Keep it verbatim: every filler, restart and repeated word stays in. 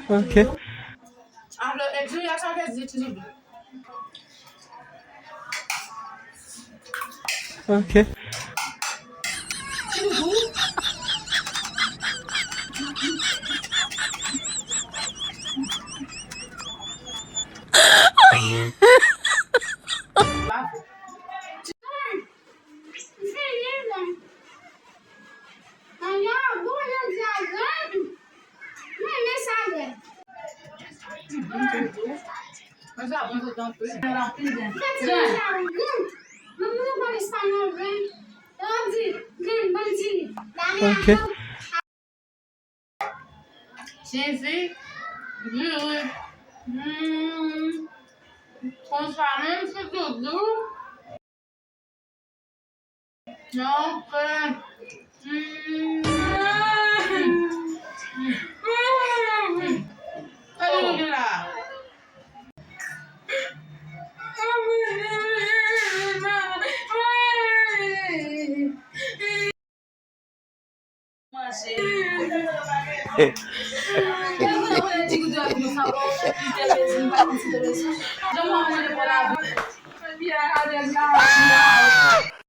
Ok. Alò, e di a sa vle di ti doudou. Ok. Ok. Jezi, jezi. Hmm. Konsa menm si doudou. Non, ke. Hmm. Sa doudou la.